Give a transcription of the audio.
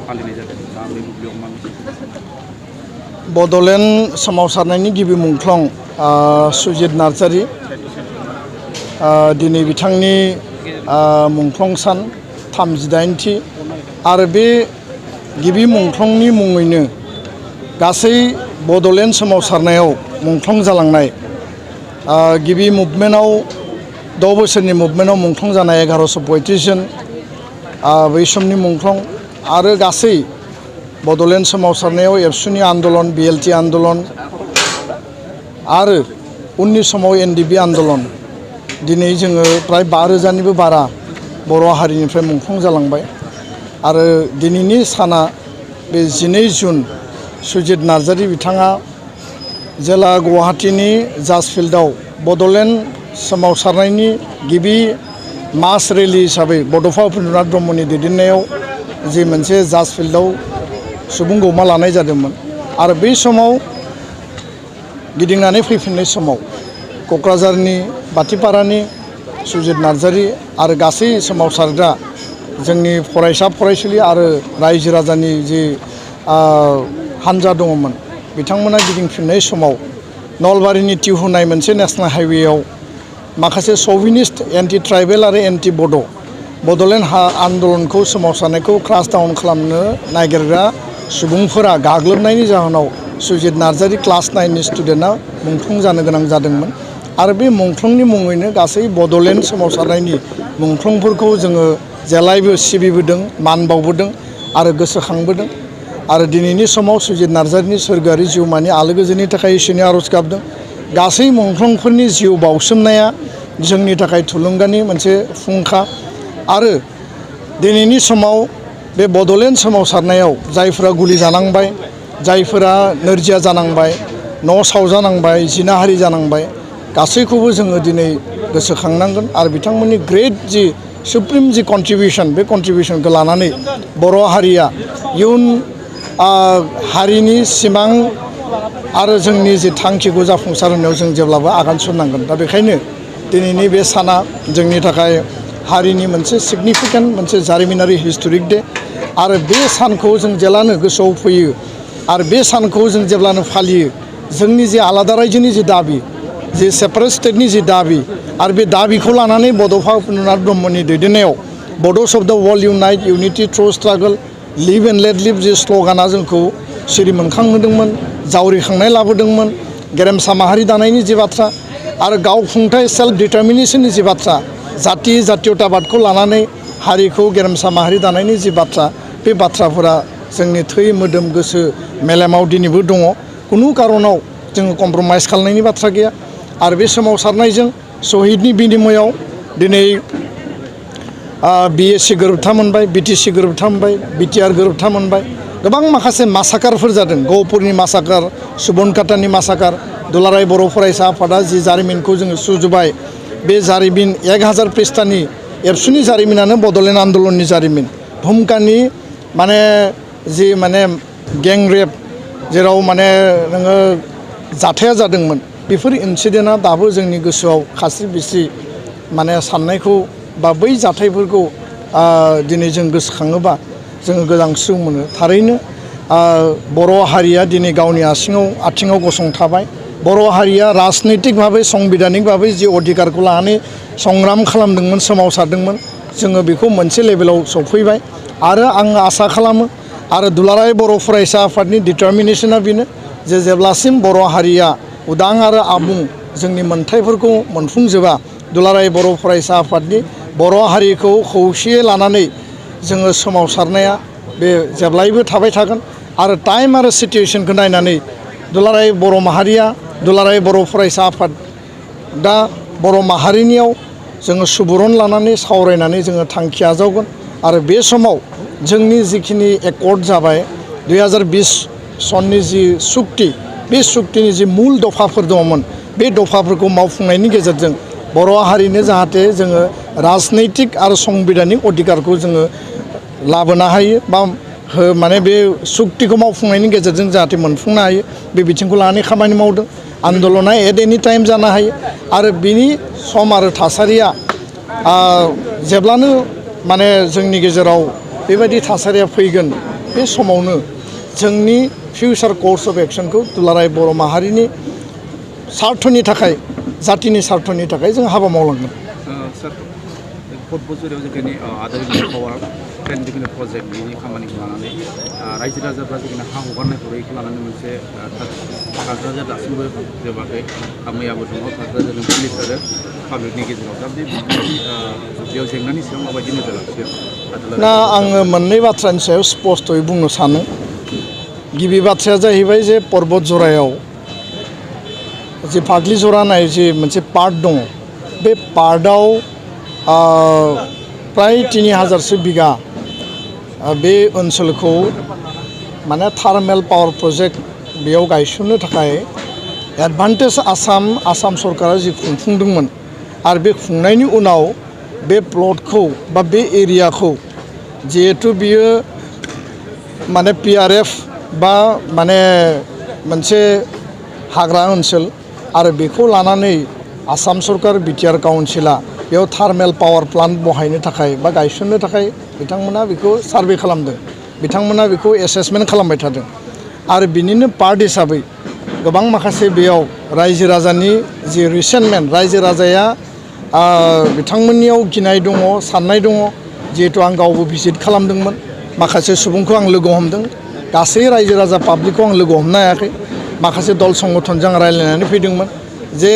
फालिनाय जादों दा बे बुब्लियाव मा बड'लेण्ड सोमावसारनायनि गिबि मुंख्लं सुजित नार्जारी दिनै बिथांनि मुंख्लं सान 38थि आरो बे गिबि मुंख्लंनि मुङैनो गासै बड'लेण्ड सोमावसारनायाव मुंख्लं जालांनाय गिबि मुभमेन्टआव 6 बोसोरनि मुभमेन्टआव मुंख्लं जानाय 1135 जन बै समनि मुंख्लं आरो गासै बड'लेण्ड सोमावसारनायाव एबसुनि आन्दलन बिएलटि आन्दलन आरो उननि समाव एनडिबि आन्दलन दिनै जोङो प्राय 5,000निबो बारा बर' हारिनिफ्राय मुंख्लं जालांबाय आरो दिनैनि साना बे 12 जुन सुजित नार्जारी बिथाङा जेला गुवाहाटीनि जाज फिल्डआव बड'लेण्ड सोमावसारनायनि गिबि मास रेलि हिसाबै बड'फा उपेन्द्रनाथ ब्रह्मनि दैदेननायाव जि मोनसे जाज फिल्डआव सुबुं गौमा लानाय जादोंमोन आरो बै समाव गिदिंनानै फैफिननाय समाव क'क्राझारनि बाथिपारानि सुजित नार्जारी आरो गासै सोमावसारग्रा जोंनि फरायसा फरायसुलि आरो रायजो राजानि जि हानजा दङमोन बिथांमोना गिदिंफिननाय समाव नलबारिनि टिहुनाय मोनसे नेशनेल हाइवेआव माखासे शभिनिस्ट एन्टि ट्राइबेल आरो एन्टि बड'लेण्ड आन्दलनखौ सोमावसारनायखौ क्रास डाउन खालामनो नागिरग्रा सुबुंफोरा गाग्लोबनायनि जाहोनाव सुजित नार्जारी क्लास 9नि स्टुडेन्टआ मुंख्लं जानो गोनां जादोंमोन आरो बे मुंख्लंनि मुङैनो गासै बड'लेण्ड सोमावसारनायनि मुंख्लंफोरखौ जोङो जेब्लायबो सिबिबोदों मान बावबोदों आरो गोसोखांबोदों आरो दिनैनि समाव सुजित नार्जारीनि सोरगोआरि जिउमानि आलो गोजोननि थाखाय इसोरनि आरज गाबदों गासै मुंख्लंफोरनि जिउ बावसोमनाया जोंनि थाखाय थुलुंगानि मोनसे फुंखा आरो दिनैनि समाव बे बड'लेण्ड सोमावसारनायाव जायफोरा गुलि जानांबाय जायफोरा नोरजिया जानांबाय न' सावजानांबाय जिनाहारि जानांबाय गासैखौबो जोङो दिनै गोसोखांनांगोन आरो बिथांमोननि ग्रेट जि सुप्रिम जि कन्ट्रिबिउसन बे कन्ट्रिबिउसनखौ लानानै बर' हारिया इयुन हारिनि सिमां आरो जोंनि जि थांखिखौ जाफुंसार होनायाव जों जेब्लाबो आगान सुरनांगोन दा बेखायनो दिनैनि बे साना जोंनि थाखाय हारिनि मोनसे सिगनिफिकेन्ट मोनसे जारिमिनारि हिस्टरिक डे आरो बे सानखौ जों जेब्लानो गोसोआव फैयो आरो बे सानखौ जों जेब्लानो फालियो जोंनि जे आलादा रायजोनि जि दाबि जे सेपारेट स्टेटनि जि दाबि आरो बे दाबिखौ लानानै बड'फा उपेन्द्रनाथ ब्रह्मनि दैदेननायाव Bodos of the world unite unity through struggle live and let live जे स्ल'गाना जोंखौ सिरि मोनखांहोदोंमोन जावरिखांनाय लाबोदोंमोन गेरेमसा माहारि दानायनि जि बाथ्रा आरो गावखुंथाय सेल्फ डिटारमिनेसननि जि बाथ्रा जाति जातीयताबादखौ लानानै हारिखौ गेरेमसा माहारि दानायनि जि बाथ्रा बे बाथ्राफोरा जोंनि थै मोदोम गोसो मेलेमाव दिनैबो दङ खुनु कारनाव जोङो कमप्रमाइज खालामनायनि बाथ्रा गैया आरो बे सोमावसारनायजों शहीदनि बिनिमयआव दिनै BSc गोरोबथा मोनबाय BTC गोरोबथा मोनबाय BTR गोरोबथा मोनबाय गोबां माखासे मासाकारफोर जादों गहपुरनि मासाकार सुबनकाटानि मासाकार दुलाराय बर' फरायसा आफादा जि जारिमिनखौ जोङो सुजुबाय बे जारिमिन 1000 पृष्ठानि एबसुनि जारिमिनानो बड'लेण्ड आन्दलननि जारिमिन भुमकानि माने जि माने गें रेप जेराव माने नोङो जाथाया जादोंमोन बेफोर इन्सिडेन्टआ दाबो जोंनि गोसोआव खास्रि बिस्रि माने साननायखौ बा बै जाथायफोरखौ दिनै जों गोसोखाङोबा जोङो गोजांस्रिउ मोनो थारैनो बर' हारिया दिनै गावनि आथिङाव गसंथाबाय बर' हारिया राजनैतिक भाबै संबिधानिक भाबै जि अधिकारखौ लानानै संग्राम खालामदोंमोन सोमावसारदोंमोन जोङो बेखौ मोनसे लेभेलाव सफैबाय आरो आं आसा खालामो आरो दुलाराय बर' फरायसा आफादनि डिटारमिनेसना बेनो जे जेब्लासिम बर' हारिया उदां आरो आबुं जोंनि मोनथायफोरखौ मोनफुंजोबा दुलाराय बर' फरायसा आफादनि बर' हारिखौ खौसेयै लानानै जोङो सोमावसारनाया बे जेब्लायबो थाबाय थागोन आरो टाइम आरो सिटुएसनखौ नायनानै दुलाराय बर' माहारिया दुलाराय बर' फरायसा आफाद दा बर' माहारिनियाव जोङो सुबुरुन लानानै सावरायनानै जोङो थांखि आजावगोन आरो बे समाव जोंनि जिखिनि एकर्ड जाबाय 2020 सननि जि सुक्ति बे सुक्तिनि जि मुल दफाफोर दङमोन बे दफाफोरखौ मावफुंनायनि गेजेरजों बर' हारिनो जाहाथे जोङो राजनैतिक आरो संबिधानिक अधिकारखौ जोङो लाबोनो हायो बा माने बे सुक्तिखौ मावफुंनायनि गेजेरजों जाहाथे मोनफुंनो हायो बे बिथिंखौ लानानै खामानि मावदों आन्दलना एट एनि टाइम जानो हायो आरो बिनि सम आरो थासारिया जेब्लानो माने जोंनि गेजेराव बेबायदि थासारिया फैगोन बे समावनो जोंनि फिउचार कर्स अफ एक्शनखौ दुलाराय बर' माहारिनि सार्थनि थाखाय जातिनि सार्थनि थाखाय जों हाबा मावलांगोन। सार भट बोसोराव जोंनि आदार पावार प्लेन जिखुनु प्रजेक्ट बेनि खामानिखौ लानानै रायजो राजाफ्रा जोंनि हा हगारनाय हरैखौ लानानै मोनसे थासारिया दासिमबो जोबाखै मैयाबो दङ थासारिजों पुलिस आरो पाब्लिकनि गेजेराव दा बे बेयाव जेंनानि सायाव माबायदि नोजोर लाखियो ना आङो मोननै बाथ्रानि सायाव स्पष्टयै बुंनो सानो। गिबि बाथ्राया जाहैबाय जे पर्बत जरायाव जे फाग्लि जरा होननाय जे मोनसे पार्ट दङ बे पार्टआव प्राय 3000सो बिगा बे ओनसोलखौ माने थार्मेल पावार प्रजेक्ट बेयाव गायसननो थाखाय एडभान्टेज आसाम सरकारा जि खुंफुंदोंमोन आरो बे खुंनायनि उनाव बे प्लटखौ बा बे एरियाखौ जिहेतु बियो माने PRF बा माने मोनसे हाग्रा ओनसोल आरो बेखौ लानानै आसाम सरकार बिटिआर काउन्सिला बेयाव थार्मेल पावार प्लान्ट बहायनो थाखाय बा गायसननो थाखाय बिथांमोना बेखौ सार्भे खालामदों, बिथांमोना बेखौ एसेसमेन्ट खालामबाय थादों आरो बिनिनो पार्ट हिसाबै गोबां माखासे बेयाव रायजो राजानि जि रिसेन्टमेन्ट रायजो राजाया बिथांमोननियाव गिनाय दङ साननाय दङ जिहेतु आं गावबो भिजिट खालामदोंमोन माखासे सुबुंखौ आं लोगो हमदों गासै रायजो राजा पाब्लिकखौ आं लोगो हमनो हायाखै माखासे दल संगठनजों आं रायज्लायनानै फैदोंमोन जे